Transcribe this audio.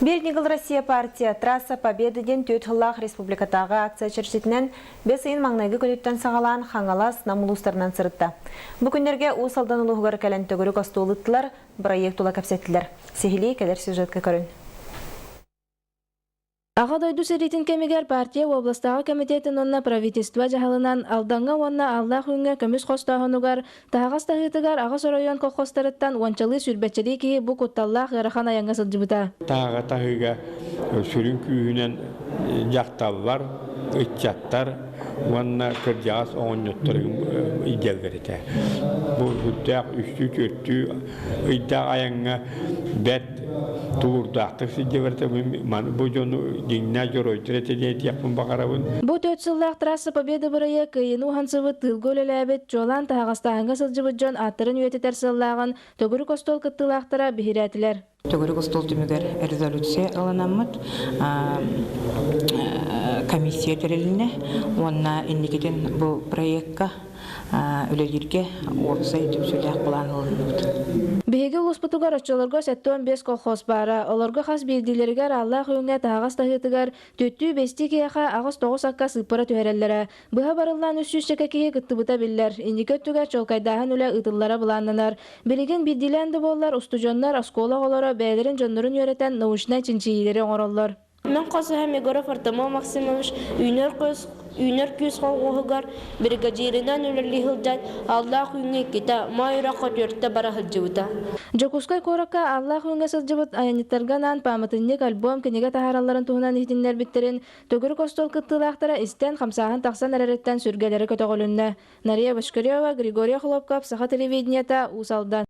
Биир ньыгыл Россия партия Трасса Победы диэн түөрт сыллаах республикатааҕы акция чэрчитинэн бэс ыйын маҥнайгы күнүттэн саҕалаан Хаҥалас, Нам улуустарынан сырытта. Бу күннэргэ Уус Алдан улууһугар кэлэн төгүрүк остуол ыыттылар, бырайыак тула кэпсэттилэр. Сиһилии кэлэр сюжетка көрүн. Аҕа дойду сэриитин кэмигэр партия уобаластааҕы комитетын уонна правительство дьаһалынан Алдаҥҥа уонна Аллаах Үүҥҥэ көмүс хостооһунугар, таһаҕас таһыытыгар аҕыс оройуон колхозтарыттан уончалыы сүүрбэччэлии киһи бу кутталлаах ыарахан айаҥҥа сылдьыбыта. Таһаҕа таһыыга сүрүн күүһүнэн дьахталлар, ыччаттар уонна кырдьаҕас оҕонньоттор илдьэллэр этэ. Бу сүрдээх үстүү-түөртүү ыйдаах айаҥҥа бэрт тулуурдаахтык сылдьыбыта бу дьону дьиҥнээх дьоруойдар этэ диэтиэхпин баҕарабын. Бу түөрт сыллаах Трасса Победы бырайыак кыайыыны уһансыбыт, тыылга үлэлээбит, чуолаан таһаҕастааһыҥҥа сылдьыбыт дьон ааттарын үйэтитэр сыаллааҕын төгүрүк остуол кыттыылаахтара биһирээтилэр. Төгүрүк остуол түмүгэр резолюция ылынаммыт комиссия тэрилиннэ уонна инникитин бу проекка үлэлииргэ уопсай түмсүүлээх былаан ылынныбыт. Биһиги улууспутугар оччолорго 75 колхоз баара. Олорго хас биирдиилэригэр ааллаах үүҥҥэ таһаҕас таһыытыгар түөртүү-бэстии киһиэхэ аҕыс-тоҕус акка сыыппара түһэрэллэрэ. Быһа барыллаан үс сүүсчэкэ киһи кыттыбыта биллэр. Инники өттүгэр чуолкайдааһын үлэ ыытыллара былааннанар. Билигин биирдиилээн да буоллар, устудьуоннар, оскуола оҕолоро бэйэлэрин дьоннорун үөрэтэн научнай чинчийиилэри оҥороллор. Мен хосуһа Егоров Артамон Максимович үүнэр күүс, үүнэр күүс холхуоһугар бригадирынан үлэлии сылдьан Аллаах үүҥҥэ иккитэ, Моой үрэххэ түөртэ бара сылдьыбыта. Дьокуускай куоракка Аллаах үүҥҥэ сылдьыбыт айанньыттарга анаан пааматынньык альбом кинигэ таһааралларын туһунан иһитиннэрбиттэрин төгүрүк остуол кыттыылаахтара истэн, хамсааһын тахсан эрэриттэн сүргэлэрэ көтөҕүлүннэ. Нария Бочкарева, Григорий Охлопков, Саха телевидениета, Уус Алдан.